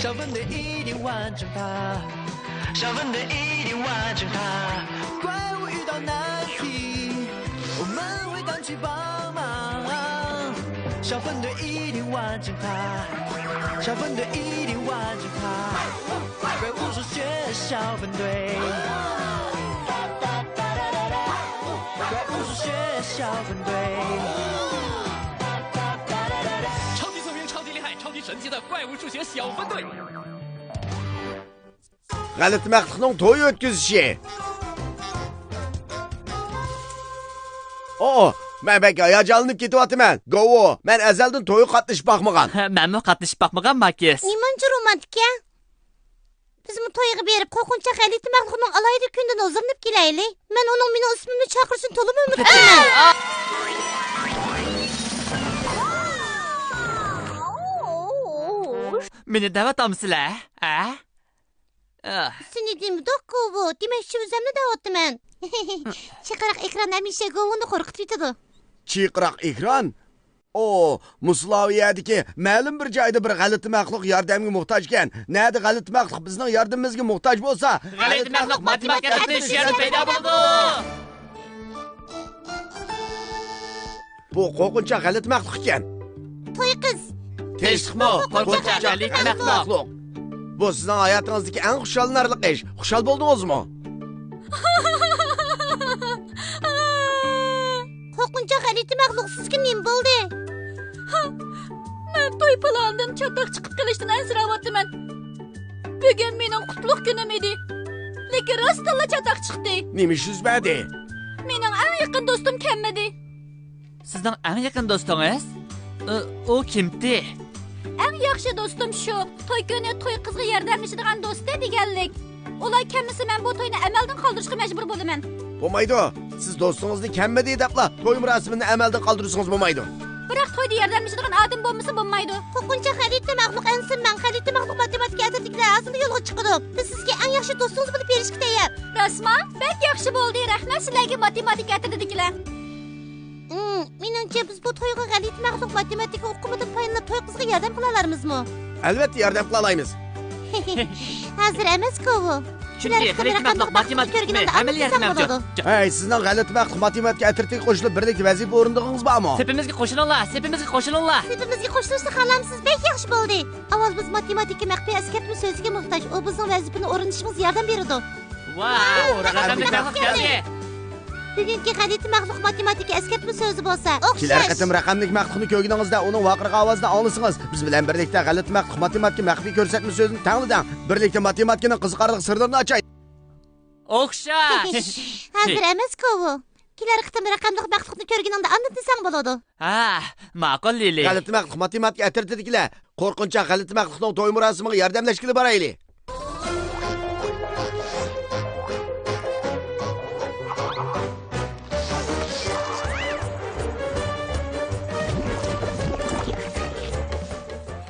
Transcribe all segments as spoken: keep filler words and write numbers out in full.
小分队一定完成它，小分队一定完成它。怪物遇到难题，我们会赶去帮忙。小分队一定完成它，小分队一定完成它。怪物数学小分队，怪物数学小分队。超级聪明，超级厉害，超级神奇的怪物数学小分队。 غەلىتە مەخلۇقنىڭ توي ئۆتكۈزۈشى. ئو، مەن بەك ھاياجانلىنىپ كېتىۋاتىمەن. گوۋۇ، مەن ئەزەلدىن تويغا قاتنىشىپ باقمىغان. مەنمۇ قاتنىشىپ باقمىغان، ماكىس. نېمانچە رومانتىك ئىكەن. بىزمۇ تويغا بېرىپ، قورقۇنچاق غەلىتە مەخلۇقنىڭ ئالاھىدە كۈنىدىن ھۇزۇرلىنىپ كېلەيلى. مەن ئۇنىڭ مېنىڭ ئىسمىمنى چاقىرىشىنى تولىمۇ ئۈمىد قىلىمەن. مېنى دەۋاتامسىلەر، ھە؟ ئاھ. سېنى دېمىدۇق، گوۋۇ. دېمەكچى، ئۆزۈمنى دەۋاتىمەن. چىقىراق ئېكران ھەمىشە گوۋۇنى قورقۇتۇۋېتىدۇ. چىقىراق ئېكران؟ ئو، مۇسۇلاۋىيەدىكى مەلۇم بىر جايدا بىر غەلىتە مەخلۇق ياردەمگە موھتاج ئىكەن. نەدە غەلىتە مەخلۇق بىزنىڭ ياردىمىمىزگە موھتاج بولسا، غەلىتە مەخلۇق ماتېماتىكا ئەترىتى پەيدا بولىدۇ. بۇ قورقۇنچاق غەلىتە مەخلۇق ئىكەن. توي قىز. تىنچلىقمۇ، قورقۇنچاق غەلىتە مەخلۇق. بۇ سىزنىڭ ھاياتىڭىزدىكى ئەڭ خۇشاللىنارلىق ئىش. خۇشال بولدىڭىزمۇ؟ قورقۇنچاق غەلىتە مەخلۇق، سىزگە نېمە بولدى؟ ھا، مەن توي پىلانىدىن چاتاق چىقىپ قېلىشتىن ئەنسىرەۋاتىمەن. بۈگۈن مېنىڭ قۇتلۇق كۈنۈم ئىدى. لېكىن راستتىنلا چاتاق چىقتى. نېمە يۈز بەردى؟ مېنىڭ ئەڭ يېقىن دوستۇم كەلمىدى. سىزنىڭ ئەڭ يېقىن دوستىڭىز؟ ئۇ، ئۇ كىمتى؟ ئەڭ ياخشى دوستۇم شۇ. توي كۈنى توي قىزغا ياردەملىشىدىغان دوستى دېگەنلىك. ئۇلار كەلمىسە، مەن بۇ توينى ئەمەلدىن قالدۇرۇشقا مەجبۇر بولىمەن. بولمايدۇ. سىز دوستىڭىزنى كەلمىدى دەپلا توي مۇراسىمىنى ئەمەلدىن قالدۇرسىڭىزمۇ بولمايدۇ. بىراق تويدا ياردەملىشىدىغان ئادەم بولمىسا بولمايدۇ. قورقۇنچاق غەلىتە مەخلۇق ئەنسىرىمەڭ، غەلىتە مەخلۇق ماتېماتىكا ئەترىتىدىكىلەر ھازىرلا يولغا چىقىدۇ. بىز سىزگە ئەڭ ياخشى دوستىڭىز بولۇپ بېرىشكە تەييار. راستما؟ بەك ياخشى بولدى، رەھمەت سىلەرگە ماتېماتىكا ئەترىتىدىكىلەر. ئىم، مېنىڭچە، بىز بۇ تويغا غەلىتە مەخلۇق ماتېماتىكا ئۇقۇمىدىن پايدىلىنىپ توي قىزغا ياردەم قىلالارمىزمۇ؟ ئەلۋەتتە، ياردەم قىلالايمىز. ھازىر ئەمەس، گوۋۇ. چۈنكى غەلىتە مەخلۇق ماتېماتىكا ئۇقۇمى ھەممىلا ياردەم بەرمەيدۇ. ھەي، سىزنىڭ غەلىتە مەخلۇق ماتېماتىكا ئەترىتىگە قوشۇلۇپ، بىرلىكتە ۋەزىپە ئورۇندىغىنىڭىز بارمۇ؟ سېپىمىزگە قوشۇلۇڭلار، سېپىمىزگە قوشۇلۇڭلار. سېپىمىزگە قوشۇلۇشنى خالامسىز؟ بەك ياخشى بولدى. ئاۋۋال بىز ماتېماتىكا مەخپىي ئەسكەرتمە سۆزىگە موھتاج. ئۇ بىزنىڭ ۋەزىپىنى ئورۇندىشىمىزغا ياردەم بېرىدۇ. ۋاي، رەقەملىك مەخلۇق كەلدى. بۈگۈنكى غەلىتە مەخلۇق ماتېماتىكا ئەسكەرتمە سۆزى بولسا، كېلەر ئوخشاش. قېتىم رەقەملىك مەخلۇقنى كۆرگىنىڭىزدە ئۇنىڭ ۋارقىرىغان ئاۋازىنى ئاڭلىسىڭىز، بىز بىلەن بىرلىكتە غەلىتە مەخلۇق ماتېماتىكا مەخپىي كۆرسەتمە سۆزىنى تەڭلىدىڭ. بىرلىكتە ماتېماتىكىنىڭ قىزىقارلىق سىرلىرىنى ئاچاي. ئوخشاش. ھازىر ئەمەس، گوۋۇ. كېلەر قېتىم رەقەملىك مەخلۇقنى كۆرگىنىڭدە ئاندىن دېسەڭ بولىدۇ. ھە، ماقۇل، لىلى. غەلىتە مەخلۇق ماتېماتىكا ئەترىتىدىكىلەر، قورقۇنچاق غەلىتە مەخلۇقنىڭ توي مۇراسىمىغا ياردەملەشكىلى بارايلى.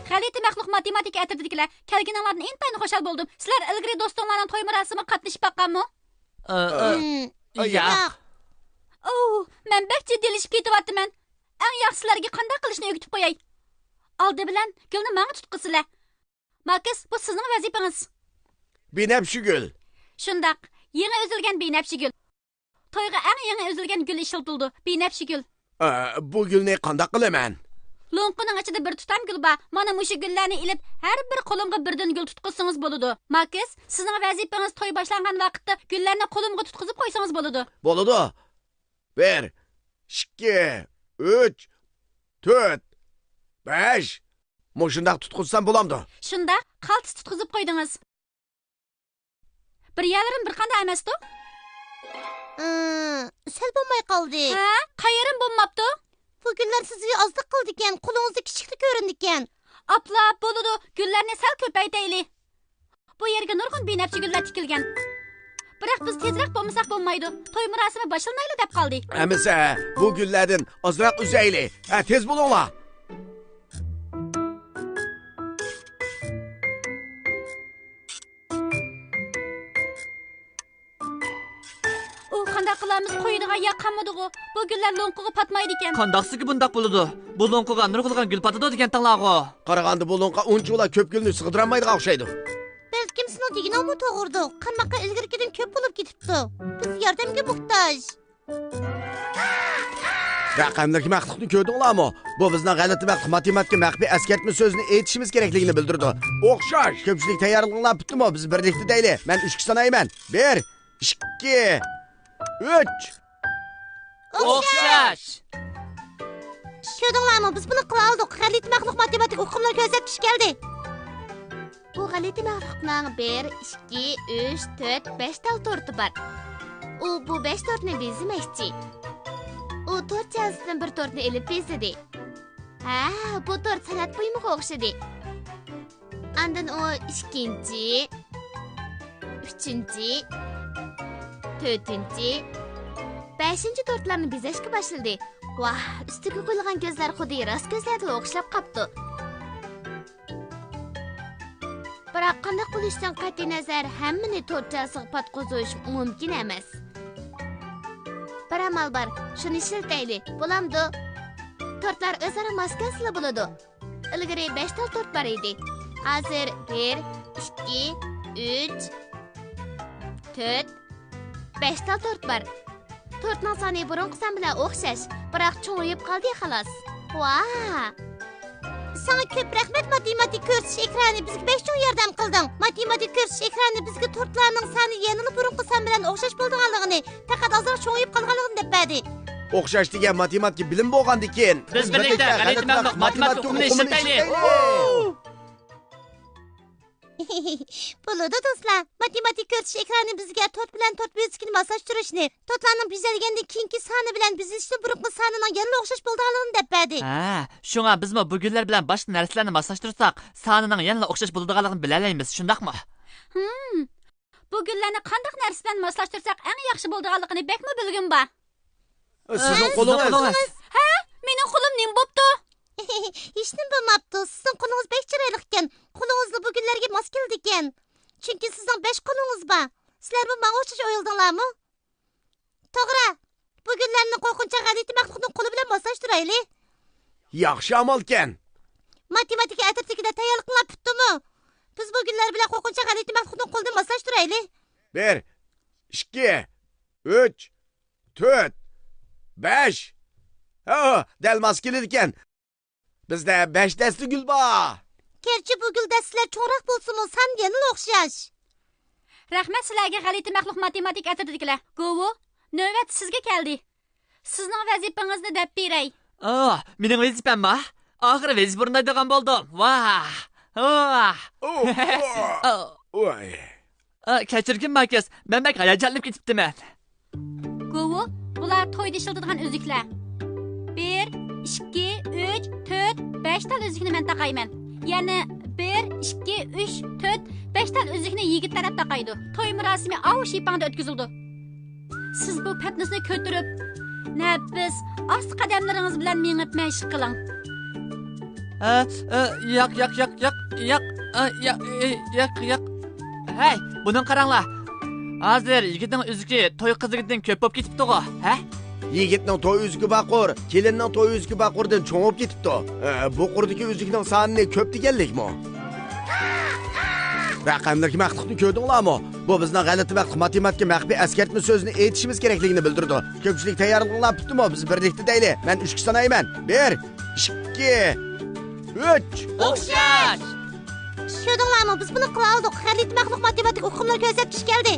غەلىتە مەخلۇق ماتېماتىكا ئەترىتىدىكىلەر، كەلگىنىڭلاردىن ئىنتايىن خۇشال بولدۇم. سىلەر ئىلگىرى دوستۇڭلارنىڭ توي مۇراسىمىغا قاتنىشىپ باققانمۇ؟ ئى، ئى، ھىم، ياق. ياق. ئوۋ، مەن بەك جىددىيلىشىپ كېتىۋاتىمەن. ئەڭ ياخشىسى سىلەرگە قانداق قىلىشنى ئۆگىتىپ قوياي. ئالدى بىلەن گۈلنى ماڭا تۇتقۇزىسىلەر. ماكىس، بۇ سىزنىڭ ۋەزىپىڭىز. بىنەپشە گۈل. شۇنداق، يېڭى ئۈزۈلگەن بىنەپشە گۈل. تويغا ئەڭ يېڭى ئۈزۈلگەن گۈل ئىشلىتىلىدۇ، بىنەپشە گۈل. ئە، بۇ گۈلنى قانداق قىلىمەن؟ لوڭقىنىڭ ئىچىدە بىر تۇتام گۈل بار. مانا مۇشۇ گۈللەرنى ئېلىپ، ھەر بىر قولۇمغا بىردىن گۈل تۇتقۇزسىڭىز بولىدۇ. ماكىس، سىزنىڭ ۋەزىپىڭىز توي باشلانغان ۋاقىتتا گۈللەرنى قولۇمغا تۇتقۇزۇپ قويسىڭىز بولىدۇ. بولىدۇ. بىر، ئىككى، ئۈچ، تۆت، بەش. مۇشۇنداق تۇتقۇزسام بولامدۇ؟ شۇنداق، قالتىس تۇتقۇزۇپ قويدىڭىز. بىر يەرلىرىم بىر قانداق ئەمەستۇ؟ ئىم، سەل بولماي قالدى. ھە؟ قايېرىم بولماپتۇ؟ بۇ گۈللەر سىزگە ئازلىق قىلىدىكەن، قولىڭىزدا كىچىكلا كۆرۈنىدىكەن. ئاپلا، بولىدۇ، گۈللەرنى سەل كۆپەيتەيلى. بۇ يەرگە نۇرغۇن بىنەپشە گۈللەر تىكىلگەن. بىراق بىز تېزرەك بولمىساق بولمايدۇ. توي مۇراسىمى باشلىنايلا دەپ قالدى. ئەمىسە، بۇ گۈللەردىن ئازراق ئۈزەيلى. ھە، تېز بولۇڭلار. ئۇ قانداق قىلا؟ بىز قويىدىغان يەر قالمىدىغۇ. بۇ گۈللەر لوڭقىغا پاتمايدىكەن. قانداقسىكى بۇنداق بولىدۇ؟ بۇ لوڭقىغا نۇرغۇنلىغان گۈل پاتىدۇ دېگەنتىڭلارغۇ. قارىغاندا بۇ لوڭقا ئۇنچىۋالا كۆپ گۈلنى سىغدۇرالمايدىغان ئوخشايدۇ. بەلكىم سېنىڭ دېگىنىڭمۇ توغرىدۇ. قارماقلار ئىلگىرىكىدىن كۆپ بولۇپ كېتىپتۇ. بىز ياردەمگە موھتاج. رەقەملىك مەخلۇقنى كۆردۈڭلارمۇ؟ بۇ بىزنىڭ غەلىتە مەخلۇق ماتېماتىكا مەخپىي ئەسكەرتمە سۆزىنى ئېيتىشىمىز كېرەكلىكىنى بىلدۈرىدۇ. ئوخشاش. كۆپچىلىك تەييارلىقىڭلار پۈتتىمۇ؟ بىز بىرلىكتە دەيلى. مەن ئۈچكە سانايمەن. بىر، ئىككى، ئۈچ. ئوخشاش. كۆردۈڭلارمۇ؟ بىز بۇنى قىلالىدۇق. غەلىتە مەخلۇق ماتېماتىكا ئۇقۇملىرى كۆرسەتكۈچى كەلدى. بۇ غەلىتە مەخلۇقنىڭ بىر، ئىككى، ئۈچ، تۆت، بەش تال تورتى بار. ئۇ بۇ بەش تورتنى بېزىمەكچى. ئۇ تورت جازىسىدىن بىر تورتنى ئېلىپ بېزىدى. ھە، بۇ تورت سەنئەت بۇيۇمىغا ئوخشىدى. ئاندىن ئۇ ئىككىنچى، ئۈچىنچى، تۆتىنچى، بەشىنچى تورتلارنى بېزەشكە باشلىدى. ۋاھ، ئۈستىگە قويۇلغان كۆزلەر خۇددى راست كۆزلەردىلا ئوخشاپ قاپتۇ. بىراق قانداق بولۇشىدىن قەتئىينەزەر، ھەممىنى تورت جازىسىغا پاتقۇزۇش مۇمكىن ئەمەس. بىر ئامال بار، شۇنى ئىشلىتەيلى، بولامدۇ؟ تورتلار ئۆزئارا ماس كەلسىلا بولىدۇ. ئىلگىرى بەش تال تورت بار ئىدى. ھازىر بىر، ئىككى، ئۈچ، تۆت، بەش تال تورت بار. تورتنىڭ سانى بۇرۇنقى سان بىلەن ئوخشاش، بىراق چوڭىيىپ قالدى، خالاس. ۋاھ! ساڭا كۆپ رەھمەت، ماتېماتىكا كۆرسىتىش ئېكرانى، بىزگە بەك چوڭ ياردەم قىلدىڭ. ماتېماتىكا كۆرسىتىش ئېكرانى بىزگە تورتلارنىڭ سانى يەنىلا بۇرۇنقى سان بىلەن ئوخشاش بولىدىغانلىقىنى، پەقەت ئازراق چوڭىيىپ قالغانلىقىنى دەپ بەردى. ئوخشاش دېگەن ماتېماتىكا بىلىم بولغاندىكىن، بىز بىرلىكتە غەلىتە مەخلۇق ماتېماتىكا ئۇقۇمىنى ئىشلىتەيلى. بولىدۇ، دوستلار. ماتېماتىكا كۆرسىتىش ئېكرانى بىزگە تورت بىلەن تورت بۆلىكىنى ماسلاشتۇرۇشنى، تورتلارنىڭ بېزەلگەندىن كېيىنكى سانى بىلەن بېزىلىشتىن بۇرۇنقى سانىنىڭ يەنىلا ئوخشاش بولىدىغانلىقىنى دەپ بەردى. ھە، شۇڭا بىزمۇ بۇ گۈللەر بىلەن باشقا نەرسىلەرنى ماسلاشتۇرساق، سانىنىڭ يەنىلا ئوخشاش بولىدىغانلىقىنى بىلەلەيمىز، شۇنداقمۇ؟ ھىم. بۇ گۈللەرنى قانداق نەرسە بىلەن ماسلاشتۇرساق ئەڭ ياخشى بولىدىغانلىقىنى بەكمۇ بىلگۈم بار. سىزنىڭ قولىڭىز. ھە؟ مېنىڭ قولۇم نېمە بوپتۇ؟ ھېچنېمە بولماپتۇ. سىزنىڭ قولىڭىز بەك چىرايلىقكەن. قولىڭىزلا بۇ گۈللەرگە ماس كېلىدىكەن. چۈنكى سىزنىڭ بەش قولىڭىز بار. سىلەرمۇ ماڭا ئوخشاش ئويلىدىڭلارمۇ؟ توغرا. بۇ گۈللەرنى قورقۇنچاق غەلىتە مەخلۇقنىڭ قولى بىلەن ماسلاشتۇرايلى. ياخشى ئامالكەن. ماتېماتىكا ئەترىتىدىكىلەر، تەييارلىقىڭلار پۈتتىمۇ؟ بىز بۇ گۈللەر بىلەن قورقۇنچاق غەلىتە مەخلۇقنىڭ قولىنى ماسلاشتۇرايلى. بىر، ئىككى، ئۈچ، تۆت، بەش. ھە، دەل ماس كېلىدىكەن. بىزدە بەش دەستە گۈل بار. گەرچە بۇ گۈل دەستىلەر چوڭراق بولسىمۇ، سان يەنىلا ئوخشاش. رەھمەت سىلەرگە، غەلىتە مەخلۇق ماتېماتىكا ئەترىتىدىكىلەر. گوۋۇ، نۆۋەت سىزگە كەلدى. سىزنىڭ ۋەزىپىڭىزنى دەپ بېرەي. ئا، مېنىڭ ۋەزىپەممۇ؟ ئاخىرى ۋەزىپە ئورۇندايدىغان بولدۇم. ۋاھ! ۋاھ! ئوھ، ۋاھ! ۋاي. ئا، كەچۈرگىن، ماكىس، مەن بەك ھاياجانلىنىپ كېتىپتىمەن. گوۋۇ، بۇلار تويدا ئىشلىتىدىغان ئۈزۈكلەر. بىر، ئىككى، ئۈچ، تۆت، بەش تال ئۈزۈكنى مەن تاقايمەن. يەنە بىر، ئىككى، ئۈچ، تۆت، بەش تال ئۈزۈكنى يىگىت تەرەپ تاقايدۇ. توي مۇراسىمى ئاۋۇ شىپاڭدا ئۆتكۈزۈلىدۇ. سىز بۇ پەتنۇسنى كۆتۈرۈپ، نەپىس، ئاستا قەدەملىرىڭىز بىلەن مېڭىپ مەشىق قىلىڭ. ئە، ئە، ياق، ياق، ياق، ياق، ياق، ئە، ياق، ئە، ياق، ياق. ھەي، بۇنىڭغا قاراڭلار. ھازىر يىگىتنىڭ ئۈزۈكى توي قىزىكىدىن كۆپ بولۇپ كېتىپتىغۇ، ھە؟ يىگىتنىڭ توي ئۈزۈكى باقۇر، كېلىننىڭ توي ئۈزۈكى باقۇردىن چوڭ بولۇپ كېتىپتۇ. ئە، بۇ قۇردىكى ئۈزۈكنىڭ سانىنى كۆپ دېگەنلىكمۇ؟ رەقەملىك مەخلۇقنى كۆردۈڭلارمۇ؟ بۇ بىزنىڭ غەلىتە مەخلۇق ماتېماتىكا مەخپىي ئەسكەرتمە سۆزىنى ئېيتىشىمىز كېرەكلىكىنى بىلدۈرىدۇ. كۆپچىلىك تەييارلىقىڭلار پۈتتىمۇ؟ بىز بىرلىكتە دەيلى. مەن ئۈچكە سانايمەن. بىر، ئىككى، ئۈچ. ئوخشاش. كۆردۈڭلارمۇ؟ بىز بۇنى قىلاۋالدۇق. غەلىتە مەخلۇق ماتېماتىكا ئۇقۇملىرى كۆرسەتكۈچى كەلدى.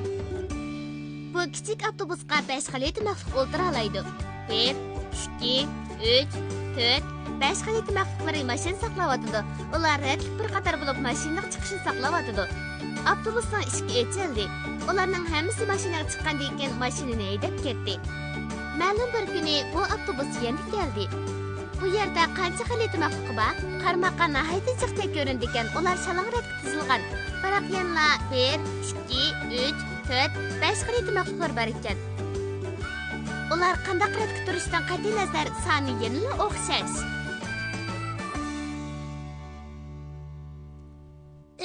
بۇ كىچىك ئاپتوبۇسقا بەش غەلىتە مەخلۇق ئولتۇرالايدۇ. بىر، ئىككى، ئۈچ، تۆت، بەش غەلىتە مەخلۇقلىرى ماشىنا ساقلاۋاتىدۇ. ئۇلار رەتلىك بىر قاتار بولۇپ ماشىنىلىق چىقىشنى ساقلاۋاتىدۇ. ئاپتوبۇسنىڭ ئىشىكى ئېچىلدى. ئۇلارنىڭ ھەممىسى ماشىنىغا چىققاندىن كېيىن ماشىنىنى ھەيدەپ كەتتى. مەلۇم بىر كۈنى بۇ ئاپتوبۇس يەنە كەلدى. بۇ يەردە قانچە غەلىتە مەخلۇقى بار؟ قارىماققا ناھايىتى جىق تەك كۆرۈنىدىكەن، ئۇلار شالاڭ رەتكە تىزىلغان. بىراق يەنىلا بىر، ئىككى، ئۈچ، تۆت، بەش غەلىتە مەخلۇقلار بار ئىكەن. ئۇلار قانداق رەتكە تۇرۇشىدىن قەتئىينەزەر، سانى يەنىلا ئوخشاش.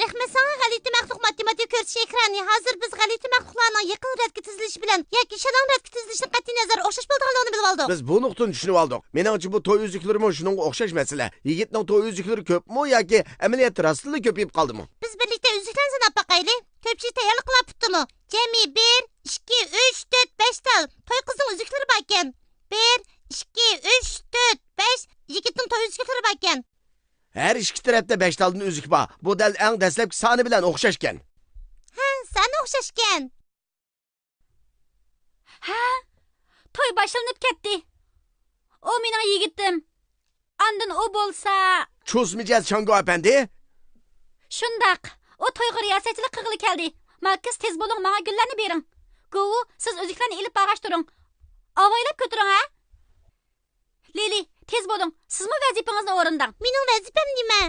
رەھمەت ساڭا، غەلىتە مەخلۇق ماتېماتىكا كۆرسىتىش ئەلۋەتتە، ئېكرانى، ھازىر بىز غەلىتە مەخلۇقلارنىڭ يېقىن رەتكە تىزىلىشى بىلەن ياكى شالاڭ رەتكە تىزىلىشىنىڭ قەتئىي نەزەر ئوخشاش بولىدىغانلىقىنى بىلىۋالدۇق. بىز بۇ نۇقتىدىن چۈشىنىۋالدۇق. مېنىڭچە، بۇ توي ئۈزۈكلىرىمۇ شۇنىڭغا ئوخشاش مەسىلە. يىگىتنىڭ توي ئۈزۈكلىرى كۆپمۇ ياكى ئەمەلىيەتتە راستتىنلا كۆپىيىپ قالدىمۇ؟ بىز بىرلىكتە ئۈزۈكلەرنى ساناپ باقايلى. كۆپچىلىك تەييارلىق قىلىۋاپتىمۇ؟ جەمئىي بىر، ئىككى، ئۈچ، تۆت، بەش تال. توي قىزنىڭ ئۈزۈكلىرى باركەن. بىر، ئىككى، ئۈچ، تۆت، بەش. يىگىتنىڭ توي ئۈزۈكلىرى باركەن. ھەر ئىككى تەرەپتە بەش تالدىن ئۈزۈك بار. بۇ دەل ئەڭ دەسلەپكى سانى بىلەن ئوخشاشكەن. ھە، سانى ئوخشاشكەن. ھە؟ توي باشلىنىپ كەتتى. ئۇ مېنىڭ يىگىتىم. ئاندىن ئۇ بولسا. چۇس مىجەز چاڭگو ئەپەندى؟ شۇنداق. ئۇ تويغا رىياسەتچىلىك قىلغىلى كەلدى. ماكىس، تېز بولۇڭ، ماڭا گۈللەرنى بېرىڭ. گوۋۇ، سىز ئۈزۈكلەرنى ئېلىپ بارغاچ تۇرۇڭ. ئاۋايلاپ كۆتۈرۈڭ، ھە؟ لىلى، تېز بولۇڭ، سىزمۇ ۋەزىپىڭىزنى ئورۇنداڭ. مېنىڭ ۋەزىپەم نېمە؟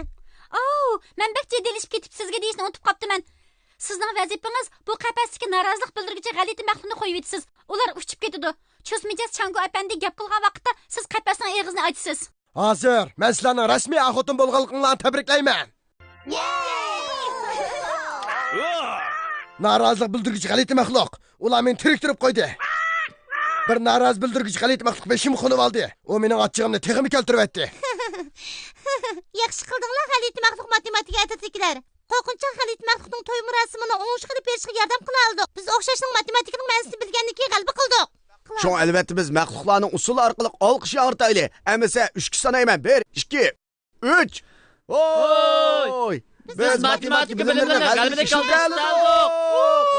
ئاۋۇ، مەن بەك جىددىيلىشىپ كېتىپ سىزگە دېيىشنى ئۇنتۇپ قاپتىمەن. سىزنىڭ ۋەزىپىڭىز بۇ قەپەستىكى نارازىلىق بىلدۈرگۈچى غەلىتە مەخلۇقنى قويۇۋېتىسىز. ئۇلار ئۇچۇپ كېتىدۇ. چۇس مىجەز چاڭگو ئەپەندى گەپ قىلغان ۋاقىتتا سىز قەپەسنىڭ ئېغىزىنى ئاچىسىز. ھازىر مەن سىلەرنىڭ رەسمىي ئەر خوتۇن بولغانلىقىڭلارنى تەبرىكلەيمەن. نارازىلىق بىلدۈرگۈچى غەلىتە مەخلۇق. ئۇلار مېنى تىرىك تۇرۇپ قويدى. بىر نارازى بىلدۈرگۈچى غەلىتە مەخلۇق بېشىمنى قونۇۋالدى. ئۇ مېنىڭ ئاچچىقىمنى تېخىمۇ كەلتۈرۈۋەتتى. ياخشى قىلدىڭلار، غەلىتە مەخلۇق ماتېماتىكا ئەترىتىدىكىلەر. قورقۇنچاق غەلىتە مەخلۇقنىڭ توي مۇراسىمىنى ئوڭۇشلۇق ئېلىپ بېرىشىغا ياردەم قىلالايدۇق. بىز ئوخشاشنىڭ ماتېماتىكىنىڭ مەنىسىنى بىلگەندىن كېيىن غەلىبە قىلدۇق. شۇڭا ئەلۋەتتە بىز مەخلۇقلارنىڭ ئۇسسۇلى ئارقىلىق ئالقىش ياڭرىتايلى. ئەمىسە ئۈچكە سانايمەن. بىر، ئىككى، ئۈچ. ھوي! بىز ماتېماتىكا بىلىملىرىنى غەلىبىلىك كەلتۈرۈپ چىقاردۇق.